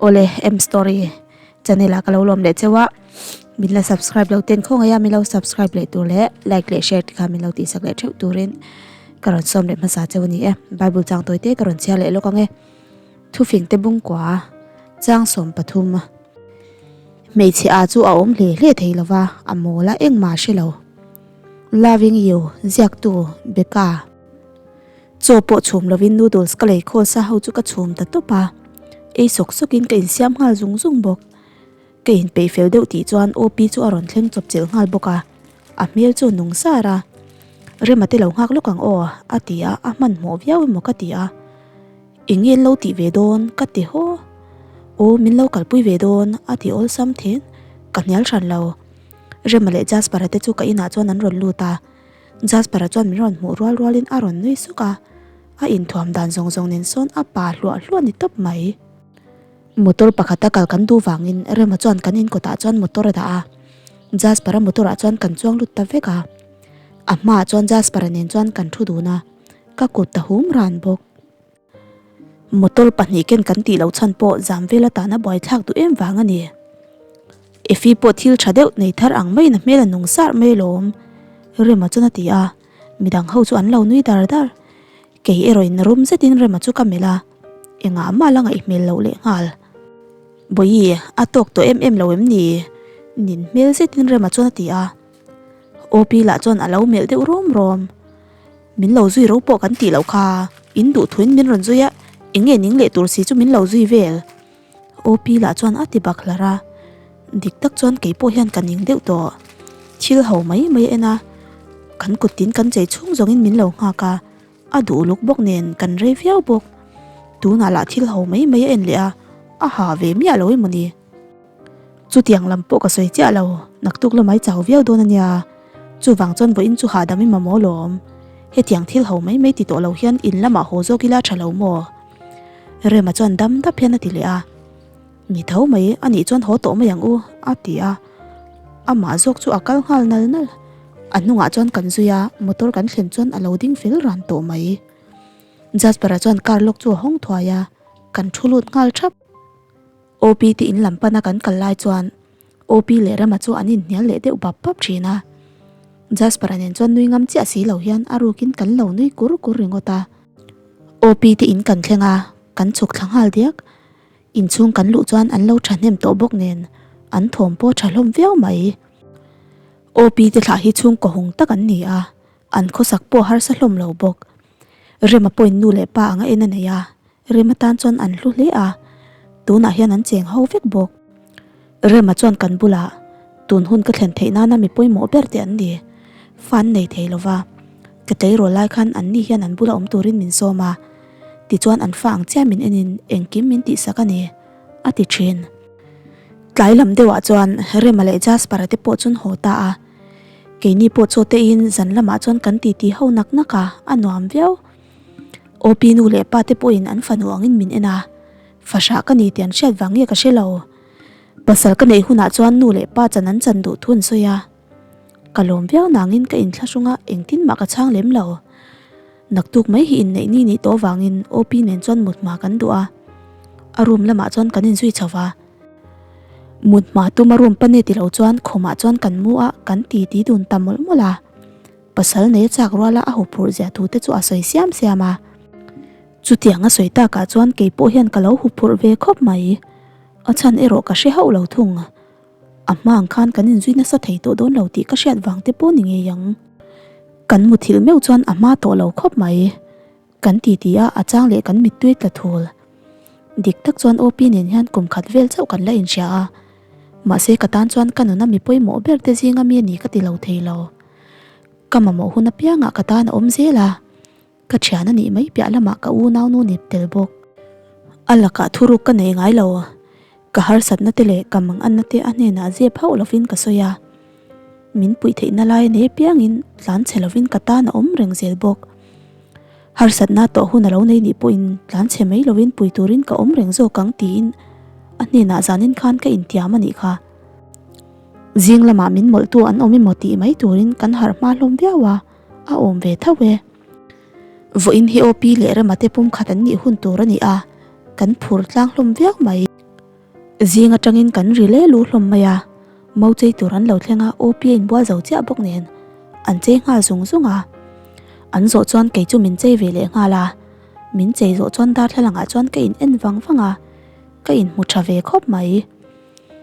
Awle M story channel ah ka lo lawm leh cheu a min la subscribe lo ten khawngaih a min lo subscribe leh tur leh like leh share te kha min lo tihsak leh theuh turin ka rawn sawm leh hmasa cheu a ni e bible chang tawi te ka rawn chhiar leh lawk ang e thufing te bungkua chang 13 hmeichhe a chu a awm hle hle thei lova a mawl a engmah a hre lo loving you ziaktu Becca. Chaw pawh chhum lovin noodles ka lei khawl sa ho chu ka chhum ta tawp a, ei sawk sawkin ka insiam nghal zung zung bawk. Ka inpeih fel deuh tih chuan OP chu a rawn thleng chawp chilh nghal bawk a, a hmel chu a nung sar a. Rema te lo nghak lawk ang aw a ti a, a hmanhmawh viau emaw ka ti a. Eng nge an lo tih ve dawn ka ti haw. Aw min lo kalpui ve dawn a ti awlsam then, ka hnial hran lo. Rema leh Jasper-a te chu ka inah chuan an rawn lut a. Jasper-a chuan min rawn hmuh rual rualin a rawn nui suk a, a inthuam dan zawng zawng nen sawn a pa hluah hluah ni tawp mai. Motor pakhata kal kan duh vangin Rema chuan kan inkawtah chuan motor a dah a, Jasper-a motor-ah chuan kan chuang lut ta vek a. A hmaah chuan Jasper-a nen chuan kan thu dun a, ka kut ta hum ran bawk. Motor pahnih ken kan tih loh chhan pawh zam vel atana buaithlak duh em vang a ni. Effie pawh thil tha deuh nei thar ang maiin a hmel a nung sar mai alawm, Rema chuan a ti a, midang ho chu an lo nui dar dar. Kei erawh in rum zetin Rema chu ka melh a, engah mah la ngaih hmel loh leh nghal. Bawihi, a tawk tawh em em lo em ni? Nin hmel zetin Rema chuan a ti a, OP lah chuan a lo melh deuh rawm rawm. Min lo zui ro pawh kan tih loh kha, in duh thuin min rawn zui a, eng nge ning leh tur si chu min lo zui vel. OP lah chuan a ti bak hlar a, dik tak chuan kei pawh hian ka ning deuh tawh. Thil ho mai mai a en a, kan kut tin kan chei chhung zawngin min lo nghak a, a duh luk bawk nen kan rei viau bawk. Tunah lah thil ho mai mai a en leh a, a ha ve miah lo emaw ni. Chutiang lam pawh ka sawi chiah lo, naktuk lamai chau viau dawn a nia. Chuvang chuan vawiin chu hahdam i mamawh lawm. Hetiang thil ho mai mai ti tawh lo hian in lamah haw zawk ila tha lo maw? Rema chuan dam dap hian a ti leh a. Ni tho mai, anih chuan haw tawh mai ang u, a ti a. Amah zawk chu a kal nghal nal nal. A hnungah chuan kan zui a, motor kan thlen chuan a lo ding fel ran tawh mai. Jasper-a chuan car lock chu a hawng thuai a, kan thu lut nghal thap. OP te in lam pana kan kal lai chuan OP leh Rama chu an inhnial leh deuh bap bap thin a. Jasper-a nen chuan nui ngam chiah si lo hian a rukin kan lo nui kur kur ringawt a. OP te in kan thleng a, kan chhuk thla nghal diak. Inchhung kan luh chuan an lo thahnem tawh bawk nen an thawm pawh tha hlawm viau mai. OP te thlah hi chhungkaw hung tak an ni a, an khawsak pawh harsa hlawm lo bawk. Rema pawhin nu leh pa anga en a nei a, Rema tan chuan an hlu hle a, tunah hian an cheng ho vek bawk. Rema chuan kan bulah, Tun hun ka thlen theih nana mi pawimawh ber te an ni. Fa an nei thei lova, ka tleirawl lai khan an ni hian an bula awm turin min sawm a, tichuan an fa ang chiah min enin engkim min tihsak a ni, a ti thin. Tlai lam deuhah chuan Rema leh Jasper-a te pawh chun haw ta a, keini pawh chaw teiin zan lamah chuan kan titi ho nak nak a, a nuam viau. OP nu leh pa te pawhin an fanu angin min en a, fahrah ka ni tih an hriat vang nge ka hre lo. Pasal ka neih hunah chuan nu leh pa chan an chan duh thu an sawi a, ka lawm viau nangin ka inthlahrung a, engtin mah ka chhang lem lo. Naktuk mai hi inneih ni nih tawh vangin OP nen chuan mut hma kan duh a, a room lamah chuan kan inzui chho va. Mut hma tuma room pane ti lo chuan khumah chuan kan mu a, kan titi dun ta mawlh mawlh a. Pasal nei a chak ruala a huphurh zia thu te chu a sawi siam siam a. Chutiang a sawi takah chuan kei pawh hian ka lo huphurh ve khawp mai. A chhan erawh ka hre hauh lo thung. A hma ang khan kan inzui nasa thei tawh dawn lo tih ka hriat vang te pawh ni ngei ang. Kan muthilh meuh chuan a hma tawh lo khawp mai. Kan titi a, a chang leh kan mittui tla thul. Dik tak chuan OP nen hian kum khat vel chauh kan la inhria a. Mahse ka tan chuan ka nuna mi pawimawh ber te zinga mi a ni ka ti lo thei lo. Ka mamawh hun apiangah ka tan a awm zel a, ka thian a nih mai piah lamah ka unaunu nip tel bawk. A lakah thuruk ka nei ngai lo, ka harsatna te leh ka manganna te a hnenah zep hauh lovin ka sawi a, min puih theihna lai a nei apiangin tlan chhe lovin ka tan a awm reng zel bawk. Harsatna tawh hun a lo nei nih pawhin tlan chhe mai lovin pui turin ka awm reng zawk ang tiin a hnenah zanin khan ka intiam a nih kha. Zing lamah min mawlhtu an awm emaw tih mai turin kan harh hma hlawm viau a, a awm ve tho e. Vawiin hi OP leh Rema te pum khat an nih hun tur a ni a, kan phur tlang hlawm viau mai. Zing atangin kan ri le lu hlawm mai a, mo chei tur an lo thleng a, OP a inbual zo chiah bawk nen an chei nghal zung zung a. An zawh chuan kei chu min chei ve leh nghal a, min chei zawh chuan darthlalang ah chuan ka in en vang vang a, ka inhmu tha ve khawp mai.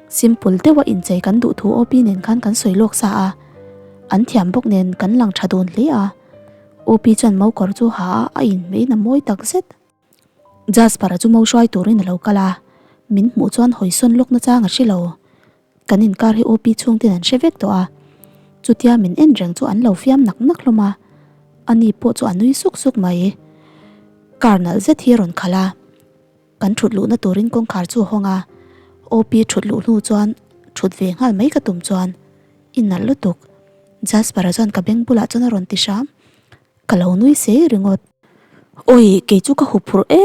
Simple deuh a inchei kan duh thu OP nen khan kan sawi lawk sa a, an thiam bawk nen kan lang tha dun hle a. OP chuan mo kawr chu ha a, a inhmein a mawi tak zet. Jasper-a chu mo hruai turin a lo kal a, min hmuh chuan hawisawn lawk nachang a hre lo. Kan inkar hi OP chhungten an hre vek tawh a, chutia min en reng chu an lo fiam nak nak hlawm a, ani pawh chu a nui suk suk mai. Car nalh zet hi a rawn khalh a. Kan thut luhna turin kawngkhar chu a hawng a, OP thut luh hnu chuan thut ve nghal mai ka tum chuan i nalh lutuk. Jasper-a chuan ka beng bulah chuan a rawn ti hram. Ka lo nui sei ringawt. Awi, kei chu ka hup phurh e!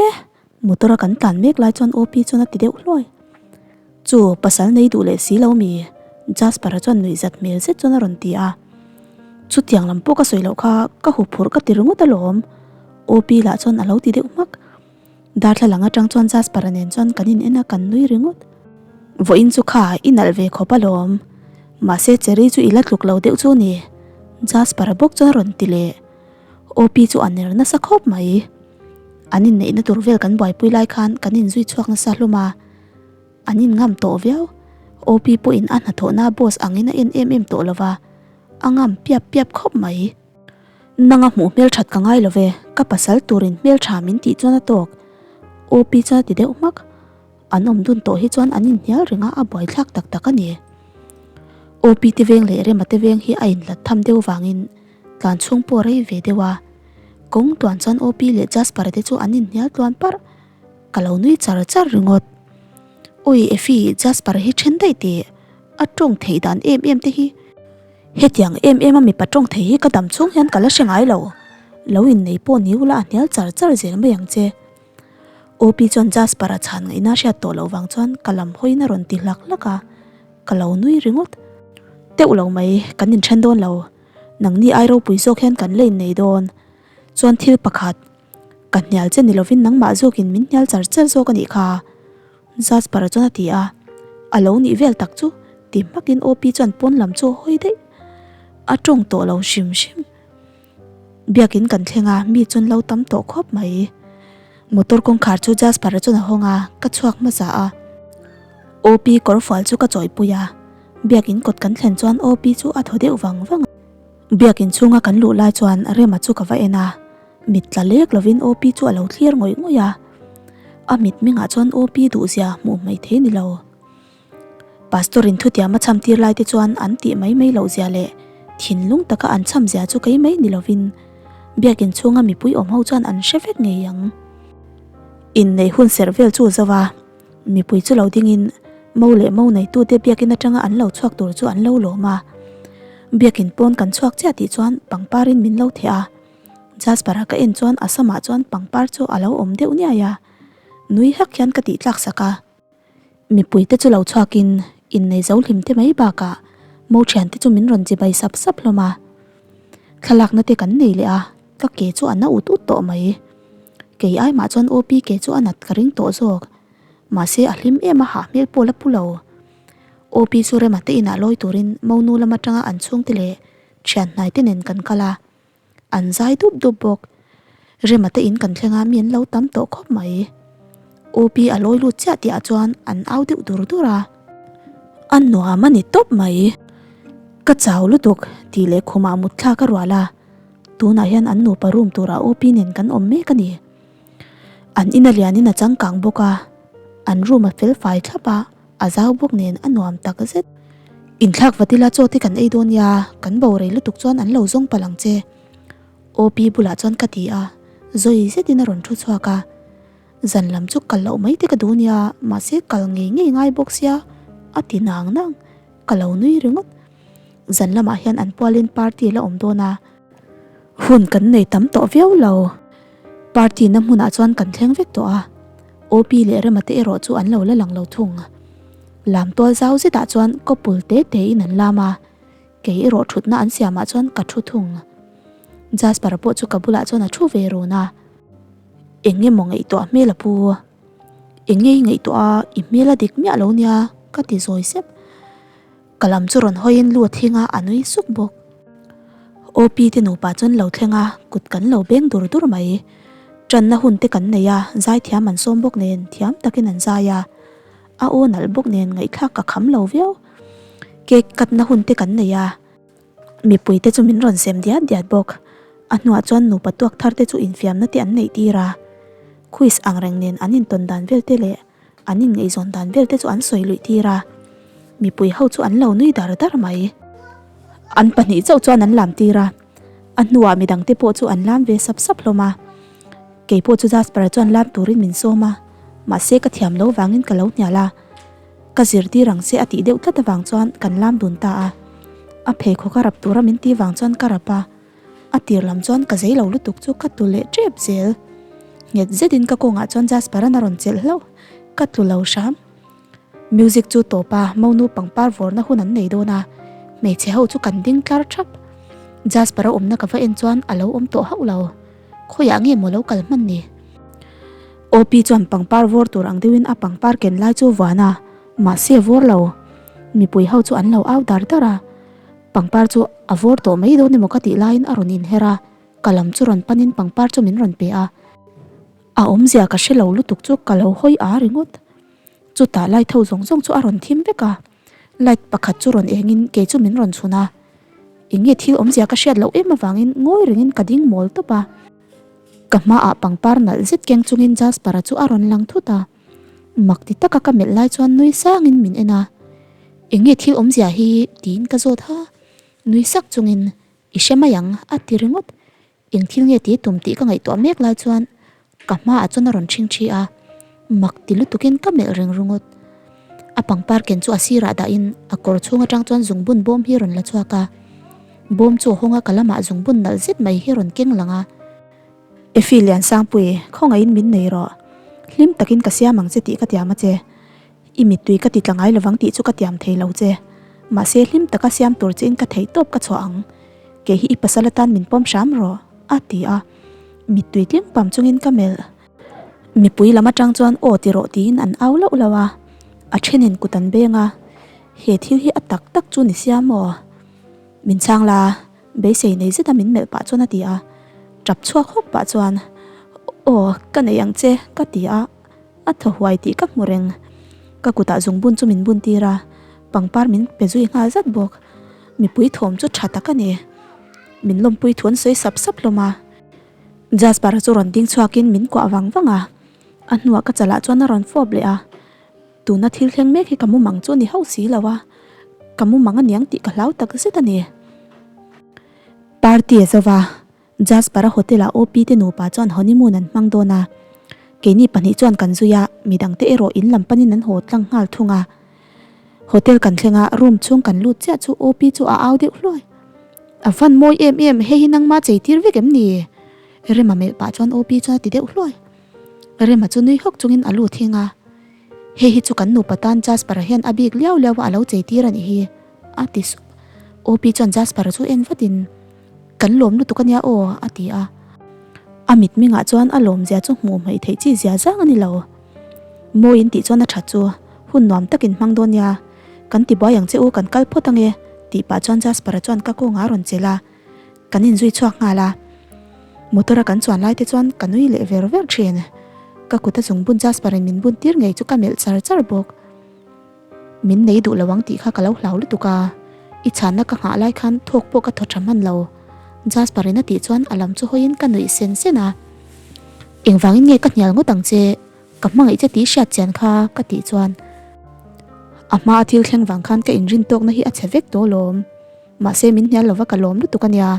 Motor a kan tlan mek lai chuan OP chuan a ti deuh hluai. Chu, pasal nei duh leh si lo mi? Jasper-a chuan nuih zat hmel zet chuan a rawn ti a. Chutiang lam pawh ka sawi loh kha ka hup phurh ka ti ringawt alawm. OP lah chuan a lo ti deuh hmak. Darthlalang atang chuan Jasper-a nen chuan kan in en a, kan nui ringawt. Vawiin chu kha i nalh ve khawp alawm. Mahse Cherry chu i la tluk lo deuh chu ni. Jasper-a bawk chuan a rawn ti leh. OP chu a ner nasa khawp mai. An inneihna tur vel kan buaipui lai khan kan inzui chhuak nasa hlawm a. An in ngam tawh viau. OP pawhin a hnathawhna boss angin a en em em tawh lova, a ngam piap piap khawp mai. Nanga hmuh hmelthat ka ngai lo ve, ka pasal turin hmeltha min tih chuan a tawk. OP chuan a ti deuh hmak. An awm dun tawh hi chuan an inhnial reng a, a buaithlak tak tak a ni. OP te veng leh Rema te veng hi a inhlat tham deuh vangin tlan chhung pawh a rei ve deuh a. Kawng tuan chuan OP leh Jasper-a te chu an inhnial tluan parh. Ka lo nui char char ringawt. Awi Effie, Jasper-a hi then daih teh. A tawng theih dan em em te hi. Hetiang em em a mipa tawng thei hi ka dam chhung hian ka la hre ngai lo. Lo innei pawh ni ula a hnial char char zel mai ang che. OP chuan Jasper-a chhan ngaihna hriat tawh loh vang chuan ka lam hawiin a rawn ti hlak hlak a, ka lo nui ringawt. Teuh lo mai, kan inthen dawn lo. Nangni ai ropui zawk hian kan la innei dawn. Chuan thil pakhat, ka hnial che ni lovin nangmah zawkin min hnial char char zawk a nih kha. Jasper-a chuan a ti a, A lo nih vel tak chu ti hmakin OP chuan pawn lam chu a hawi daih. A tawng tawh lo hrim hrim. Biakin kan thleng a, mi chuan lo tam tawh khawp mai. Motor kawngkhar chu Jasper-a chuan a hawng a, ka chhuak hmasa a. OP kawrfual chu ka chawipui a, biakin kawt kan thlen chuan OP chu a thaw deuh vang vang a. Biakin chhunga kan luh lai chuan Rema chu ka va en a, mit tla lek lovin OP chu a lo thlir ngawih ngawih a. A mit mingah chuan OP duhzia hmuh hmaih thei ni lo. Pastor in thutiam a cham tir lai te chuan an tih mai mai loh zia leh thinlung taka an cham zia chu kei mai ni lovin biakin chhunga mipui awm ho chuan an hre vek ngei ang. Inneih hun serh vel chu zo va, mipui chu lo dingin mo leh mo neitute biakin atanga an lo chhuak tur chu an lo lawm a. Biakin pawn kan chhuak chiah tih chuan pangparin min lo theh a. Jasper-a ka en chuan a samah chuan pangpar chu a lo awm deuh niai a, nui hak hian ka tih tlak sak a. Mipuite chu lo chhuakin innei zo hlim te mai bakah mo thiante chu min rawn chibai sap sap hlawm a. Thlalakna te kan nei leh a, ka ke chu a na ut ut tawh mai. Kei ai mah chuan OP ke chu a nat ka ring tawh zawk. Mahse a hlim em a hah hmel pawh la pu lo. OP chu Rema te inah lawi turin monu lam atanga an chhungte leh thian hnai te nen kan kal a. An zai dup dup bawk. Rema te in kan thleng a, mi an lo tam tawh khawp mai. OP a lawi lut chiah tih ah chuan an au deuh dur dur a. A nuam a ni tawp mai. Ka chau lutuk tih leh khumah mut thlak a rual a. Tunah hian an nupa room turah OP nen kan awm mek a ni. An in a lianin a changkang bawk a, an room a fel fai thlap a. A zau bawk nen a nuam tak zet. Inthlak vat ila chaw te kan ei dawn nia, kan bo rei lutuk chuan an lo zawng palh ang che. OP bulah chuan ka ti a, zawi zetin a rawn thu chhuak a. Zan lam chu kal loh mai te ka duh nia, mahse kal ngei ngei ngai bawk sia, a ti nang nang. Ka lo nui ringawt. Zan lamah hian an pualin party la awm dawn a. Hun kan nei tam tawh viau lo. Party na hmunah chuan kan thleng vek tawh a, OP leh Rema te erawh chu an lo la lang lo thung. Lam tual zau zetah chuan couple te te in an lam a, kei erawh thutna an siamah chuan ka thu thung. Jasper pawh chu ka bulah chuan a thu ve run a, eng emaw ngaihtuah hmel a pu. Eng nge i ngaihtuah a, i hmel a dik miah lo nia, ka ti zawi sep. Ka lam chu rawn hawiin lu a thing a, a nui suk bawk. OP te nupa chuan lo thleng a, kut kan lo beng dur dur mai. Tanna hun te kan nei a, zaithiam an sawm bawk nen thiam takin an zai a. A aw nalh bawk nen ngaihthlak ka kham lo viau. Cake cut na hun te kan nei a, mipui te chu min rawn sem diat diat bawk. A hnuah chuan nupa tuak thar te chu infiamna te an neih tir a. Quiz ang reng nen an intawn dan vel te leh an inngaihzawn dan vel te chu an sawi luih tir a. Mipui ho chu an lo nui dar dar mai. An pahnih chauh chuan an lam tir a, a hnuah midang te pawh chu an lam ve sap sap hlawm a. Keipawh chu Jasper-a chuan lam turin min sawm a, mahse ka thiam lo vangin ka lo hnial a. Ka zirtir ang che a tih deuh tlat avang chuan kan lam dun ta a. A pheikhawk a rap tura min tih vang chuan ka rap a, a tir lam chuan ka zei lo lutuk chu ka tlu leh tep zel. Nghet zetin ka kawngah chuan Jasper-a'n a rawn chelh hlauh, ka tlu lo hram. Music chu tawp a, monu pangpar vawrna hun an nei dawn a, hmeichhe ho chu kan ding tlar thap. Jasper-a awmna ka va en chuan a lo awm tawh hauh lo. Khawiah nge maw lo kal hman ni? OP chuan pangpar vawr tur ang deuhin a pangpar ken lai chu vuan a, mahse vawr lo. Mipui ho chu an lo au dar dar a, pangpar chu a vawr tawh mai dawn emaw ka tih laiin a rawn inher a, ka lam chu rawn panin pangpar chu min rawn pe a. A awmzia ka hre lo lutuk chu ka lo hawi a ringawt. Chutah light ho zawng zawng chu a rawn thim vek a, light pakhat chu rawn engin kei chu min rawn chhun a. Eng nge thil awmzia ka hriat loh em avangin ngawi rengin ka ding mawl tawp a. Ka hmaah pangpar nalh zet keng chungin Jasper-a chu a rawn lang thut a. Mak ti taka ka melh lai chuan nui sangin min en a. Eng nge thil awmzia hi? tiin ka zawt ha. Nui sak chungin, I hre mai ang, a ti ringawt. Eng thil nge tih tum tih ka ngaihtuah mek lai chuan ka hmaah chuan a rawn ṭhing ṭhi a, mak ti lutukin ka melh reng ringawt. A pangpar ken chu a sirah dahin a kawr chhung atang chuan zungbun bawm hi rawn la chhuak a, bawm chu a hawng a ka lamah zungbun nalh zet mai hi rawn keng lang a. Efi Liansangpui, khawngaihin min nei rawh. Hlim takin ka siam ang che tih ka tiam a che. I mittui ka ti tla ngai lovang tih chu ka tiam thei lo che. Mahse hlim taka siam tur chein ka theih tawp ka chhuah ang. Kei hi i pasal atan min pawm hram rawh, a ti a. Mittui tling pam chungin ka melh. Mipui lam atang chuan aw ti rawh tiin an au lauh lauh a. A thenin kut an beng a. He thil hi a tak tak chu ni sia maw? Min chhang la, beisei nei zeta min melh pah chuan a ti a. Tap chhuak hawk pah chuan, Aw, ka nei ang che, ka ti a. A thaw huai tih ka hmu reng. Ka kutah zungbun chu min bun tir a, pangpar min pe zui nghal zat bawk. Mipui thawm chu tha tak a ni. Min lawmpui thu an sawi sap sap hlawm a. Jasper-a chu rawn ding chhuakin min kuah vang vang a, a hnuah ka chalah chuan a rawn fawp leh a. Tuna thil thleng mek hi ka mumang chu a ni hauh si lo a, ka mumang a niang tih ka hlau tak zet a ni. Party a zo va, Jasper-a hotel-ah OP te nupa chuan honeymoon an hmang dawn a, keini pahnih chuan kan zui a, midangte erawh in lam panin an haw tlang nghal thung a. Hotel kan thleng a, room chhung kan lut chiah chu OP chu a au deuh hluai. A van mawi em em, hei hi nangma chei tir vek em ni? Rema melh pah chuan OP chuan a ti deuh hluai. Rema chu nui hawk chungin a lut hing a, Hei hi chu kan nupa tan Jasper-a hian a bik liau liau a a lo chei tir a nih hi, a ti sup. OP chuan Jasper-a chu en vatin, Kan lawm lutuk a nia aw, a ti a. A mitmingah chuan a lawmzia chu hmuh hmaih theih chi zia zang a ni lo. Mawi in tih chuan a that chu, hun nuam takin hmang dawn nia. Kan ti buai ang che u, kan kal phawt ange, tih pah chuan Jasper-a chuan ka kawngah a rawn chelh a. Kan inzui chhuak nghal a. Motor a kan chuan lai te chuan ka nui leh ver ver thin. Ka kut a chung bun Jasper-in min bun tir ngei chu ka melh char char bawk. Min nei duh lo ang tih kha ka lo hlau lutuk a, i chhanna ka nghah lai khan thawk pawh ka thaw tha hman lo. Jasper in a tih chuan a lam chu hawiin ka nuih sen sen a. Engvangin nge ka hnial ngawt ang che, ka hmangaih che tih hriat chian kha ka tih chuan a hma a thil thleng vang khan ka inrin tawkna hi a chhe vek tawh lawm. Mahse min hnial lova ka lawm lutuk a nia,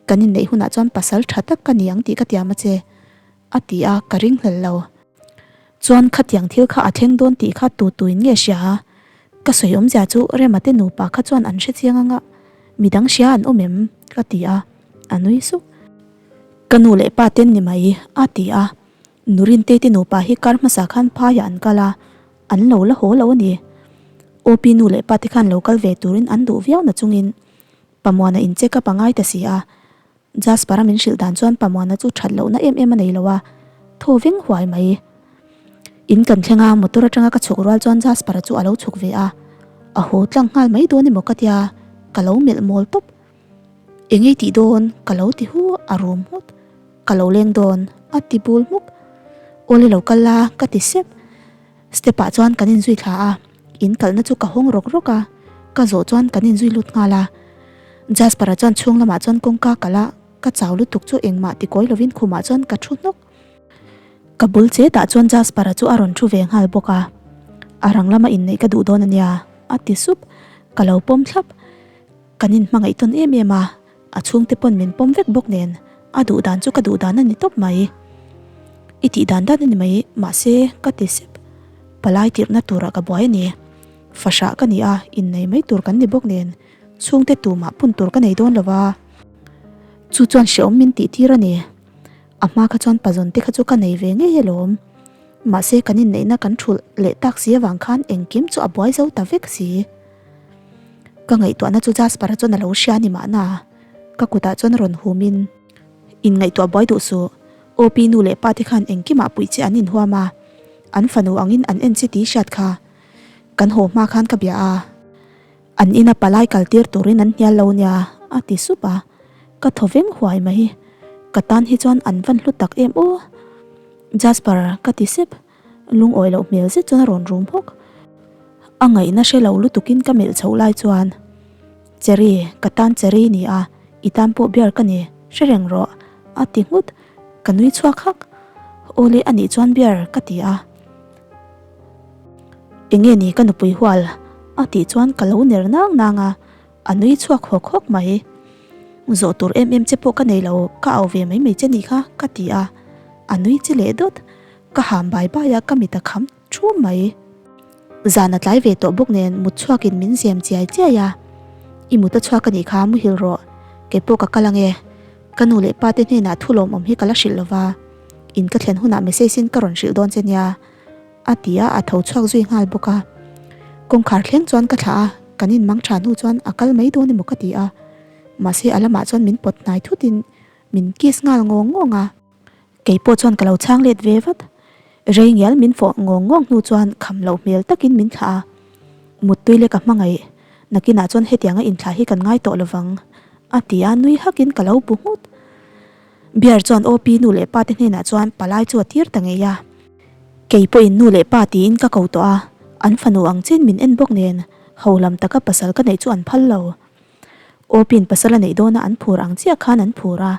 kan inneih hunah chuan pasal tha tak ka ni ang tih ka tiam a che, a ti a, ka ringhlel lo. Chuan khatiang thil kha a thleng dawn tih kha tu tuin nge hria a? Ka sawi awmzia chu Rema te nupa kha chuan an hre chiang anga midang hria an awm em? ka ti a, a nui suk. Ka nu leh pa ten ni mai, a ti a. Nurinte te nupa hi kar hmasa khan phaiah an kal a, an lo la haw lo a ni. OP nu leh pa te khan lo kal ve turin an duh viau na chungin Pamuana in check up a ngai ta si a, Jasper-a min hrilh dan chuan Pamuana chu that lohna em em a nei lo a, thaw veng huai mai. In kan thleng a, motor atanga ka chhuk rual chuan Jasper-a chu a lo chhuk ve a, a haw tlang nghal mai dawn emaw ka tia, ka lo melh mawl tawp. Engei tih dawn ka lo ti hu a rum nghut, ka lo leng dawn a ti bul hmuk. Awle lo kal la ka ti sep. Step ah chuan kan inzui thla a, in kalhna chu ka hawng rawk rawk a, ka zawh chuan kan inzui lut nghal a. Jasper-a chuan chhung lamah chuan kawngka kalh a, ka chau lutuk chu engmah ti kawi lovin khumah chuan ka thu hnawk. Ka bul chetah chuan Jasper-a chu a rawn thu ve nghal bawk a, a rang lama inneih ka duh dawn a nia, a ti sup. Ka lo pawm thlap. Kan inhmangaih tawn em em a, a chhungte pawn min pawm vek bawk nen, a duh dan chu ka duh dan a ni tawp mai. I tih dan dan a ni mai, mahse ka ti sep. Palai tirhna turah ka buai a ni. Fahrah ka ni a, innei mai tur kan ni bawk nen, chhungte tumah pun tur ka nei dawn lo va. Chu chuan hrehawm min tih tir a ni. A hma kha chuan pazawn te kha chu ka nei ve ngei alawm. Mahse kan inneihna kan thulh leh tak si avang khan engkim chu a buai zo ta vek si. Ka ngaihtuahna chu Jasper-a chuan a lo hria a ni mahna. Ka kutah chuan rawn humin, Inngaihtuah buai duh suh. OP nu leh pa te khan engkimah puih che an inhuam a, an fanu angin an en che tih hriat kha. Kan haw hma khan ka bia a. An ina palai kal tir turin an hnial lo nia, a ti sup a. Ka thaw veng huai mai. Ka tan hi chuan an van hlu tak em aw. Jasper, ka ti sep. Lungawi loh hmel zet chuan a rawn rum hawk. A ngaihna hre lo lutukin ka melh chhoh lai chuan, Cherry, ka tan Cherry ni a, i tan pawh bear ka ni, hre reng rawh, a ti nghut. Ka nui chhuak hak. Awle a nih chuan bear, ka ti a. Enge ni ka nupui hual? a tih chuan ka lo ner nang nang a, a nui chhuak hawk hawk mai. Zawh tur em em che pawh ka nei lo, ka au ve mai mai che nih kha, ka ti a, a nui che leh dawt. Ka ham bai bai a, ka mit a kham thu mai. Zan a tlai ve tawh bawk nen mut chhuakin min zem chiai chiai a, I mut a chhuak a nih kha muhil rawh, kei pawh ka kal ange. Ka nu leh pa te hnenah thu lawmawm hi ka la hrilh lova, in ka thlen hunah message in ka rawn hrilh dawn che nia, a ti a, a tho chhuak zui nghal bawk a. Kawngkhar thleng chuan ka thlah a, kan in mang tha hnu chuan a kal mai dawn emaw ka ti a, mahse a lamah chuan min pawt hnai thutin min kiss nghal ngawng ngawng a. Kei pawh chuan ka lo chhang let ve vat. Rei ngial min fawh ngawng ngawng hnu chuan kham loh hmel takin min thlah a. Muttui leh ka hmangaih, nakinah chuan hetianga inthlah hi kan ngai tawh lovang, a ti a, nui hakin ka lo bu nghut. Bear chuan OP nu leh pa te hnenah chuan palai chu a tir ta ngei a. Kei pawhin nu leh pa tiin ka ko tawh a, an fanu ang chin min en bawk nen, ho lam taka pasal ka neih chu an phal lo. OP-in pasal a neih dawna an phur ang chiah khan an phur a.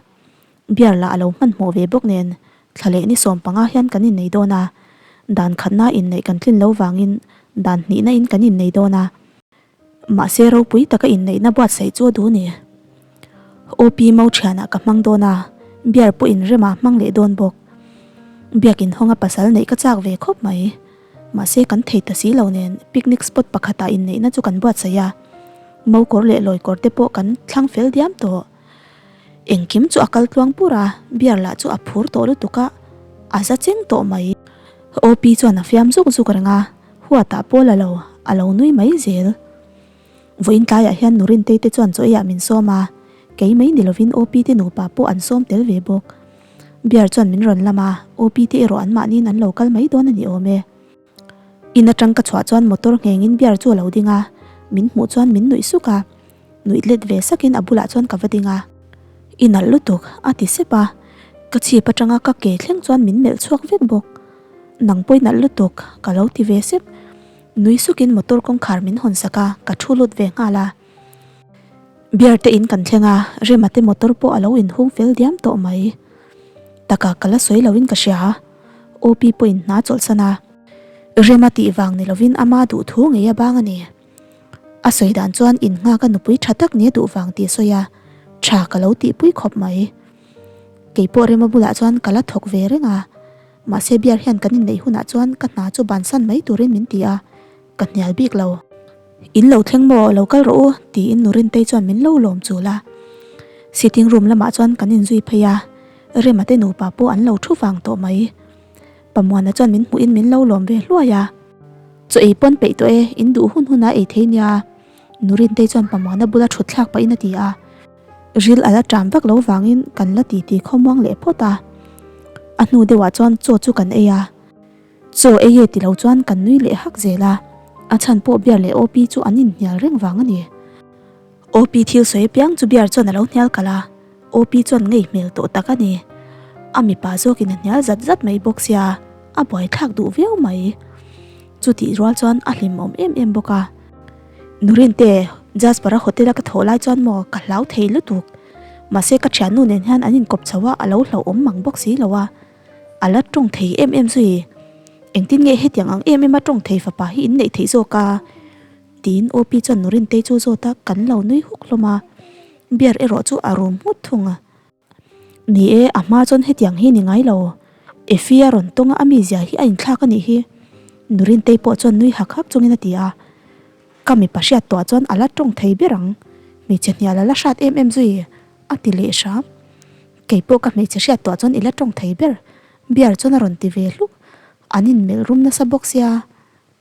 Beer lah a lo hmanhmawh ve bawk nen thla leh ni 15 hian kan innei dawn a, dan khatna inneih kan tlin lo vangin dan hnihna in kan innei dawn a, mahse ropui taka inneihna buatsaih chu a duh ni. OP mo thianah ka hmang dawn a, beer pawh inremah hmang leh dawn bawk. Biakin hawnga pasal neih ka chak ve khawp mai, mahse kan thei ta si lo nen picnic spot pakhatah inneihna chu kan buatsaih a, mo kawr leh lawi kawr te pawh kan thlang fel diam tawh. Engkim chu a kal tluang pur a, beer lah chu a phur tawh lutuk a, a za cheng tawh mai. OP chuan a fiam zuk zuk reng a, huatah pawh la lo, a lo nui mai zel. Vawiin tlaiah hian Nurintei te chuan chaw eiah min sawm a, kei mai ni lovin OP te nupa pawh an sawm tel ve bawk. Beer chuan min rawn lam a, OP te erawh anmahniin an lo kal mai dawn a ni awm e. In atang ka chhuah chuan motor nghengin beer chu a lo ding a, min hmuh chuan min nuih suk a, nuih let ve sakin a bulah chuan ka va ding a. I nalh lutuk, a ti sep a, ka chhip atanga ka ke thleng chuan min melh chhuak vek bawk. Nang pawh i nalh lutuk, ka lo ti ve sep. Nui sukin motor kawngkhar min hawn sak a, ka thu lut ve nghal a. Beer te in kan thleng a, Rema te motor pawh a lo inhung fel diam tawh mai. Taka ka la sawi loin ka hria. OP pawhin hna chawlhsan a, Rema tih vang ni lovin ama duh thu ngei a bang a ni. A sawi dan chuan innghak a nupui tha tak ni a duh vang tih a sawi a, tha ka lo tihpui khawp mai. Kei pawh Rema bulah chuan ka la thawk ve reng a, mahse biar hian kan inneih hunah chuan ka hna chu bansan mai turin min ti a, ka hnial bik lo. In lo thleng maw, lo kal rawh u, tiin nu Rintei chuan min lo lawm chul a. Sitting room lamah chuan kan inzui phei a, Rema te nupa pawh an lo thu vang tawh mai. Pamuana chuan min hmuhin min lo lawm ve hluai a. Chaw ei pawn peih tawh e, in duh hun hun a ei thei nia, nu Rintei chuan Pamuana bula thut thlak pahin a ti a. Ril a la ṭam vak lo vangin kan la titi khawmuang leh phawt a. A hnu deuhah chuan chaw chu kan ei a. Chaw ei e ti lo chuan kan nui leh hak zel a, a chhan pawh Bear leh Opi chu an inhnial reng vang a ni. Opi thil sawi apiang chu Bear chuan a lo hnial kalh a, Opi chuan ngei hmel tawh tak a ni. A mipa zawkin a hnial zat zat mai bawk sia, a buaithlak duh viau mai. Chutih rual chuan a hlimawm em em bawk a. Nurinte, Jasper-a hotel-a ka thawh lai chuan maw ka hlau thei lutuk. Mahse ka thiannu nen hian an inkawp chho a, a lo hlauhawm mang bawk si lo a. A la tawng thei em em zui. Engtin nge hetiang ang em em a tawng thei fapa hi in neih theih zawk a? Tiin OP chuan Nurintei chu zawt a, kan lo nui huk hlawm a. Beer erawh chu a rum nghut thung a. Ni e, a hma chuan hetiang hi ni ngai lo. Effie a rawn tawng a, a mizia hi a inthlak a nih hi. Nurintei pawh chuan nui hak hak chungin a ti a. Ka mipa hriat tawh chuan a la tawng thei ber ang. Hmeichhe hnial a la hrat em em zui, a ti leh hram. Kei pawh ka hmeichhe hriat tawh chuan i la tawng thei ber. Beer chuan a rawn ti ve hluk. An inmelh rum nasa bawk sia,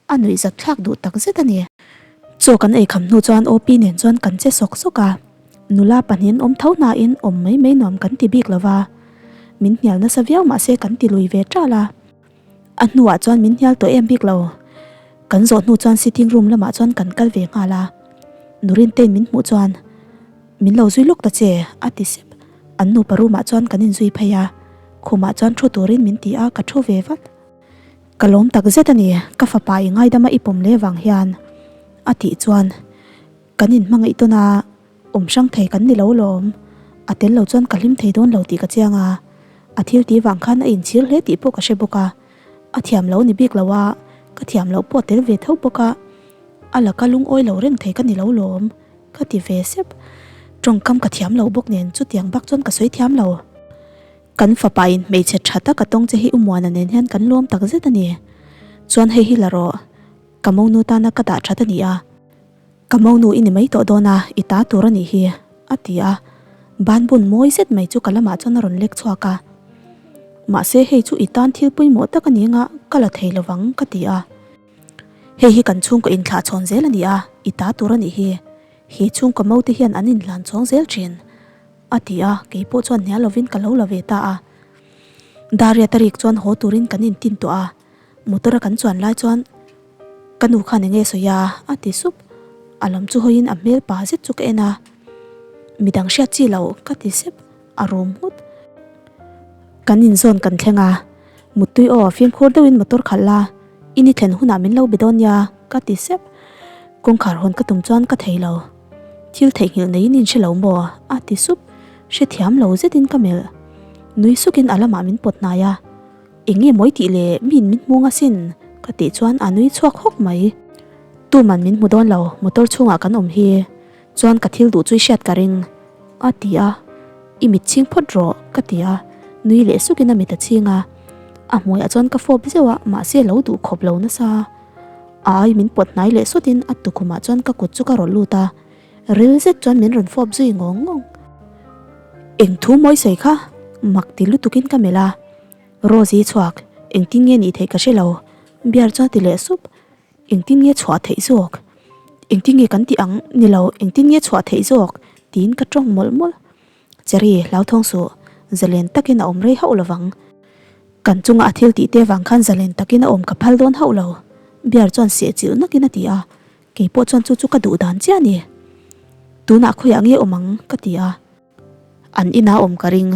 a nuihzat thlak duh tak zet a ni. Chaw kan ei kham hnu chuan OP nen chuan kan che sawk sawk a. Nula pahnihin awm tho hnain awm mai mai nuam kan ti bik lo va. Min hnial nasa viau mahse kan ti lui ve ṭal a. A hnuah chuan min hnial tawh em bik lo. Kan zawh hnu chuan sitting room lamah chuan kan kal ve nghal a. Nurintein min hmuh chuan, Min lo zui lawk ta che, a ti sep. An nupa room ah chuan kan inzui phei a. Khumah chuan thu turin min ti a, ka thu ve vat. Ka lawm tak zet a ni, ka fapa i ngaidama i pawm leh vang hian, a tih chuan kan inhmangaih tawn a, awm hrang thei kan ni lo lawm. A tel lo chuan ka hlim thei dawn lo tih ka chiang a, a thil tih vang khan a inchhir hle tih pawh ka hre bawk a, a thiam lo ni bik lo a, ka thiam loh pawh a tel ve tho bawk a, a laka lungawi lo reng thei ka ni lo lawm, ka ti ve sep. Tawngkam ka thiam lo bawk nen chutiang bak chuan ka sawi thiam lo. Kan fapa in hmeichhe tha tak a tawng che hi U Muana nen hian kan lawm tak zet a ni. Chuan hei hi la rawh, ka monu tana ka dah that a ni a, ka monu i ni mai tawh dawn a, i ta tur a nih hi, a ti a. Ban bun mawi zet mai chu ka lamah chuan a rawn lek chhuak a. Mahse hei chu i tan thil pawimawh tak a ni anga ka la thei lovang, ka ti a. Hei hi kan chhungkaw inthlah chhawn zel a ni a, i ta tur a nih hi. He chhungkaw mo te hian an inhlan chhawng zel thin. A ti a, kei pawh chuan hnial lovin ka lo la ve ta a. Daria tarik chuan haw turin kan intin tawh a, motor a kan chuan lai chuan ka nu khan enge sawi a, a ti sup. A lam chu hawiin a hmel pa zet chu ka en a, midang hriat chi lo ka ti sep, a rum nghut. Kan inzawn kan thleng a, Muttui aw fimkhur deuhin motor khalh la, i ni thlen hunah min lo be dawn nia ka ti sep. Kawngkhar hawn ka tum chuan ka thei lo. Thil theihnghilh neiin in hre lo maw? a ti sup. Hrethiam lo zetin ka melh. Nui sukin a lamah min pawt hnai a. Eng nge mawi tih le miin min hmu ngasin? ka tih chuan a nui chhuak hawk mai. Tuman min hmu dawn lo, motor chhungah kan awm hi. Chuan ka thil duh chu i hriat ka ring. A ti a. I mit chhing phawt rawh, ka ti a. Nui leh sukin a mit a chhing a. A hmuiah chuan ka fawp zeuh a, mahse a lo duh khawp lo nasa. A ai min pawt hnai leh sawtin a tukhumah chuan ka kut chu ka rawlh lut a, ril zet chuan min rawn fawp zui ngawng ngawng. Eng thu mawi sawi kha? Mak ti lutukin ka melh a. Rose-i chhuak, engtin nge nih theih ka hre lo, Bear chuan a ti leh sup. Engtin nge chhuah theih zawk? Engtin nge kan tih ang? Ni lo, engtin nge chhuah theih zawk? Tiin ka tawng mawlh mawlh. Cherry, hlauthawng suh, zalen takin a awm rei hauh lovang. Kan chunga a thil tih te vang khan zalen takin a awm ka phal dawn hauh lo, Bear chuan seh chilh nakin a ti a, kei pawh chuan chu chu ka duh dan chiah a ni. Tunah khawiah nge awm ang? ka ti a. An inah awm ka ring.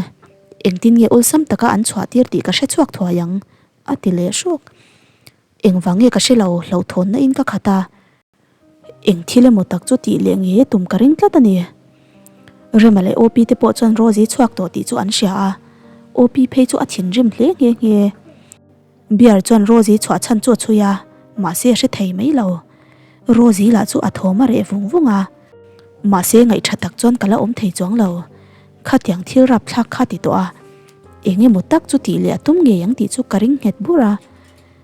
Engtin nge awlsam taka an chhuah tir tih ka hre chhuak thuai ang, a ti leh hrawk. Engvang nge ka hre lo, hlauhthawnna in ka khat a. Eng thil emaw tak chu tih leh nge tum ka ring tlat a ni. Rema leh OP te pawh chuan Rosie chhuak tawh tih chu an hria a, OP phei chu a thinrim hle nghe nghe. Bear chuan Rosie chhuah chhan chu a chhui a, mahse a hre thei mai lo. Rosie lah chu a thawm a reh vung vung a, mahse ngaih tha tak chuan ka la awm thei chuang lo. Khatiang thil rapthlak kha ti tawh a, eng emaw tak chu tih leh a tum ngei ang tih chu ka ring nghet bur a.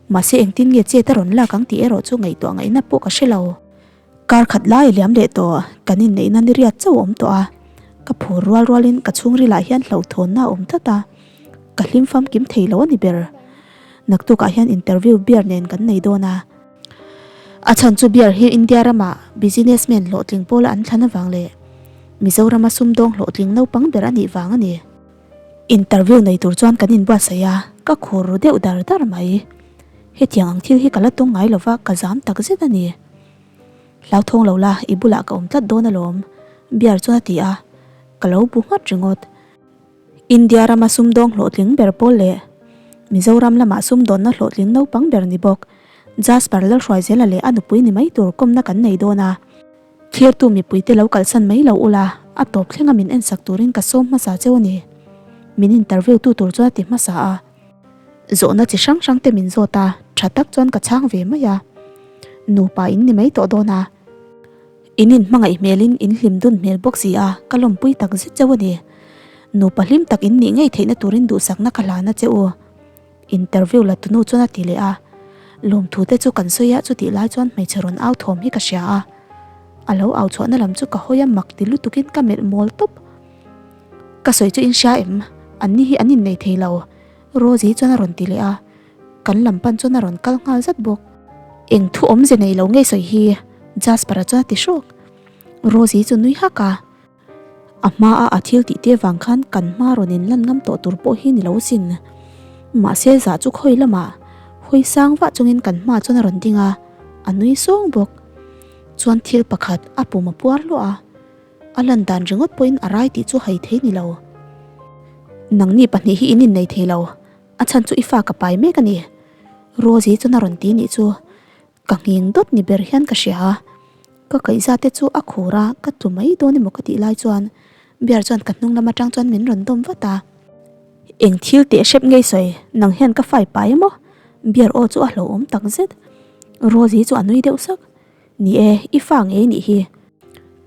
Mahse engtin nge chet a rawn lak ang tih erawh chu ngaihtuah ngaihna pawh ka hre lo. Kar khat lai a liam leh tawh, kan inneihna ni riat chauh a awm tawh a. Ka phur rual rualin ka chhungrilah hian hlauhthawnna a awm tlat a, ka hlim famkim thei lo a ni ber. Naktukah hian interview beer nen kan nei dawn a. A chhan chu beer hi India rama businessman hlawhtling pawla an thlan avang leh Mizorama sumdawng hlawhtling naupang ber a nih vang a ni. Interview nei tur chuan kan inbuatsaih a, ka khur ru deuh dar dar mai. Hetiang ang thil hi ka la tawng ngai lova ka zam tak zet a ni. Hlauthawng lo la, i bulah ka awm tlat dawn alawm, Bear chuan a ti a, ka lo bu nghat ringawt. India rama sumdawng hlawhtling ber pawl leh Mizoram lama sumdawnna hlawhtling naupang ber ni bawk Jasper Lalhruaizela leh a nupui ni mai tur kawmna kan nei dawn a. Thlirtu mipuite lo kalsan mai lo ula, a tawp thlenga min ensak turin ka sawm hmasa cheu a ni. Min interview tu tur chuan a ti hmasa a. Zawhna chi hrang hrang te min zawt a, tha tak chuan ka chhang ve mai a. Nupa in ni mai tawh dawn a. In inhmangaih hmelin in hlim dun hmel bawk si a, ka lawmpui tak zet cheu a ni. Nupa hlim tak in nih ngei theihna turin duhsakna ka hlan a che u. Interview la tunu chuan a ti leh a, lawmthu te chu kan sawi a chutih lai chuan hmeichhe rawn au thawm hi ka hria a, a lo au chhuahna lam chu ka hawi a mak ti lutukin ka melh mawl tawp. Ka sawi chu in hria em? An ni hi an innei thei lo Rosie chuan a rawn ti leh a, kan lam pan chuan a rawn kal nghal zat bawk. Eng thu awmze nei lo ngei sawi hi Jasper-a chuan a ti hrawk. Rosie chu nui hak a. A hmaa a thil tih te vang khan kan hma rawn in lan ngam tawh tur pawh hi ni lo sin. Mahse zah chu khawi lamah hawi sang vah chungin kan hma chuan a rawn ding a, a nui sawng bawk. Chuan thil pakhat a pum a puar luah a, a lan dan ringawt pawhin a rai tih chu hai thei ni lo. Nangni pahnih hi in innei thei lo, a chhan chu i fa ka pai mek a ni. Rosie chuan a rawn ti nih chu. Ka nghing dawt ni ber hian ka hria a, ka kaihza te chu a khur a, ka tlu mai dawn emaw ka tih lai chuan Bear chuan ka hnung lam atang chuan min rawn dawm vat a. Eng thil teh hrep ngei sawi, nang hian ka fai pai emaw? Bear aw chu a hlauhawm tak zet. Rosie chu a nui deuh sak. Ni e, i fa ngei nih hi.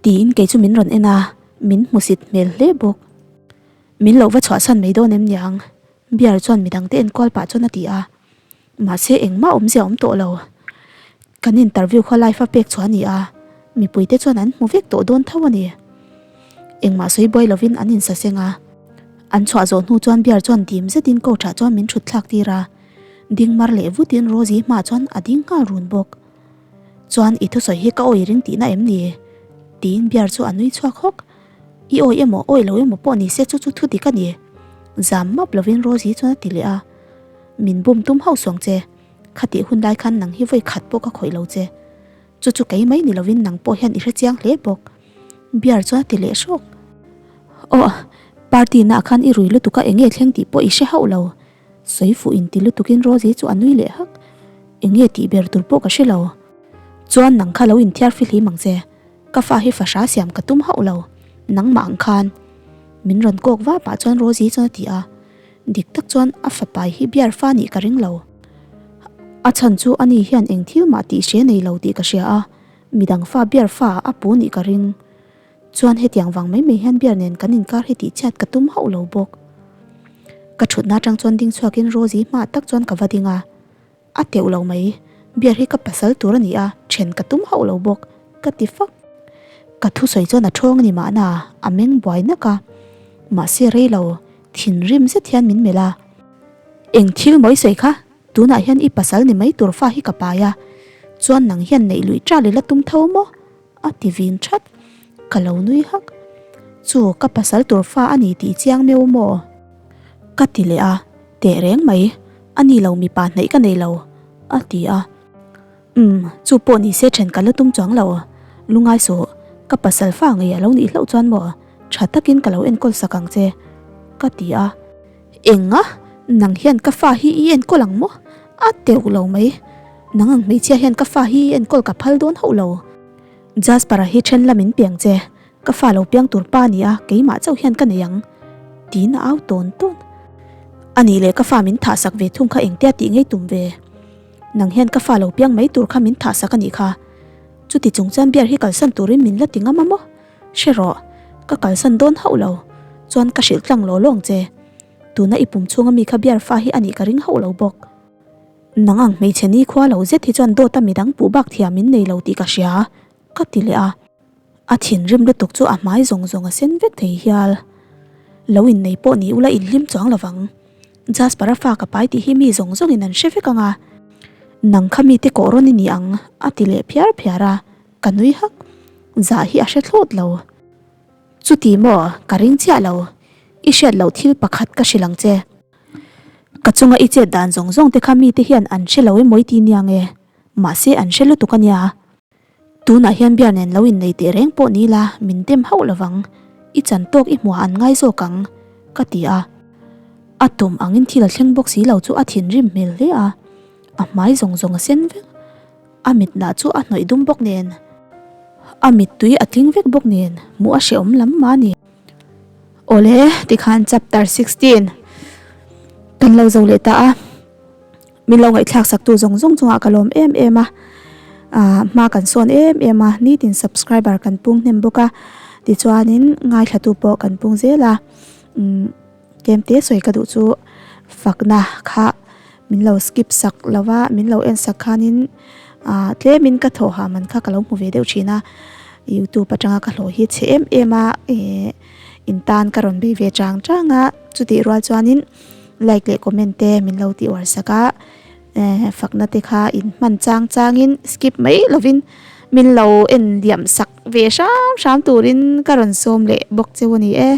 Tiin kei chu min rawn en a, min hmusit hmel hle bawk. Min lo va chhuahsan mai dawn em niang? Bear chuan midangte enkual pah chuan a ti a. Mahse engmah awmzia awm tawh lo. Kan interview kha live a pek chhuah a ni a, mipuite chuan an hmu vek tawh dawn tho a ni. Engmah sawi buai lovin an insaseng a. An chhuah zawh hnu chuan beer chuan dim zetin coach ah chuan min thut thlak tir a, ding mar leh vutin Rosie hmaah chuan a ding nghal run bawk. Chuan i thusawi hi ka awi ring tihna em ni? Tiin beer chu a nui chhuak hawk. I awi emaw awi lo emaw pawh ni se chu chu thu dik a ni. Zam map lovin Rosie chuan a ti leh a. Min bum tum hauh suang che, khatih hun lai khan nang hi vawi khat pawh ka khawih lo che. Chu chu kei mai ni lovin nang pawh hian i hre chiang hle bawk. Beer chuan a ti leh hrawk. Aw, party naah khan i rui lutuk a enge thleng tih pawh i hre hauh lo. Sawi fuh in ti lutukin Rosie chu a nui leh hak. Enge tih ber tur pawh ka hre lo. Chuan nang kha lo inthiar fihlim ang che. Ka fa hi fahra siam ka tum hauh lo. Nangmah ang khan. Min rawn kawk va pah chuan Rosie chuan a ti a. Dik tak chuan a fapai hi biar fa nih ka ring lo. A chhan chu ani hian eng thil mah tih hre nei lo tih ka hria a, midang fa biar fa a pu nih ka ring. Chuan hetiang vang mai mai hian biar nen kan inkar hi tih chhiat ka tum hauh lo bawk. Ka thutna atang chuan ding chhuakin Rosie hmaah tak chuan ka va ding a. A teuh lo mai, beer hi ka pasal tur a ni a, then ka tum hauh lo bawk, ka ti fak. Ka thusawi chuan a thawng a ni mahna, a meng buai nak a. Mahse rei lo, thinrim zet hian min melh a. Eng thil mawi sawi kha, tunah hian i pasal ni mai tur fa hi ka pai a, chuan nang hian neih luih ṭal i la tum tho maw? A ti vin that. Ka lo nui hak. Chu ka pasal tur fa a ni tih chiang meuh maw? Ka ti leh a, teh reng mai, a ni lo mipa hnaih ka nei lo, a ti a. Umm, chu pawh ni se then ka la tum chuang lo. Lungai suh, ka pasal fa ngei a lo nih hlauh chuan maw, tha takin ka lo enkawl sak ang che, ka ti a. Enga, nang hian ka fa hi i enkawl ang maw? A teuh lo mai. Nang ang hmeichhia hian ka fa hi i enkawl ka phal dawn hauh lo. Jasper-a hi then lamin piang che, ka fa lo piang tur pa nia keimah chauh hian ka nei ang, tiin a au tawn tawn. A nih leh ka fa min thah sak ve thung kha engtia tih ngei tum ve. Nang hian ka fa lo piang mai tur kha min thah sak a nih kha. Chuti chung chuan beer hi kalsan turin min la ti ngam a maw? Hre rawh, ka kalsan dawn hauh lo, chuan ka hrilh tlang law lawng che. Tuna i pum chhunga mi kha beer fa hi a nih ka ring hauh lo bawk. Nang ang hmeichhe ni khua lo zet hi chuan dawta midang puh bak thiam in nei lo tih ka hria, ka ti leh a. A thinrim lutuk chu a hmai zawng zawng a sen vek thei hial. Lo innei pawh ni ula inhlim chuang lovang. Jasper-a fa ka pai tih hi mi zawng zawngin an hre vek ang a. Nang kha mite kawh rawn i ni ang, a ti leh phiar phiar a, ka nui hak. Zah hi a hre thlawt lo. Chuti maw, ka ring chiah lo. I hriat loh thil pakhat ka hrilh ang che. Ka chunga i chet dan zawng zawng te kha mite hian an hre lo emaw i ti nia nge? Mahse an hre lutuk a nia. Tunah hian biar nen lo innei teh reng pawh ni la min dem hauh lovang, i chan tawk i hmuah an ngai zawk ang, ka ti a. A tum angin thil a thleng bawk si lo chu a thinrim hmel hle a, a hmai zawng zawng a sen vek. A mit lah chu a hnawih dum bawk nen, a mittui a tling vek bawk nen hmuh a hrehawm lam mah a ni. Awle, tikhan chapter 16 kan lo zo leh ta a, min lo ngaihthlak saktu zawng zawng chungah ka lawm em em a, ah hma kan sawn em em a, nitin subscriber kan pung hnem bawk a, tichuanin ngaithlatu pawh kan pung zel a, umm Tlem te sawi ka duh chu fakna kha min lo skip sak lo va, min lo en sak khanin ah tlemin ka thawh ha man kha ka lo hmu ve deuh thin a, youtube atanga ka hlawh hi chhe em em a eh in tan ka rawn bei ve chang chang a, chutih rual chuanin like leh comment te min lo tih uar sak a. Eh fakna te kha in hman chang changin skip mai lovin min lo en liam sak ve hram hram turin ka rawn sawm leh bawk cheu a ni e.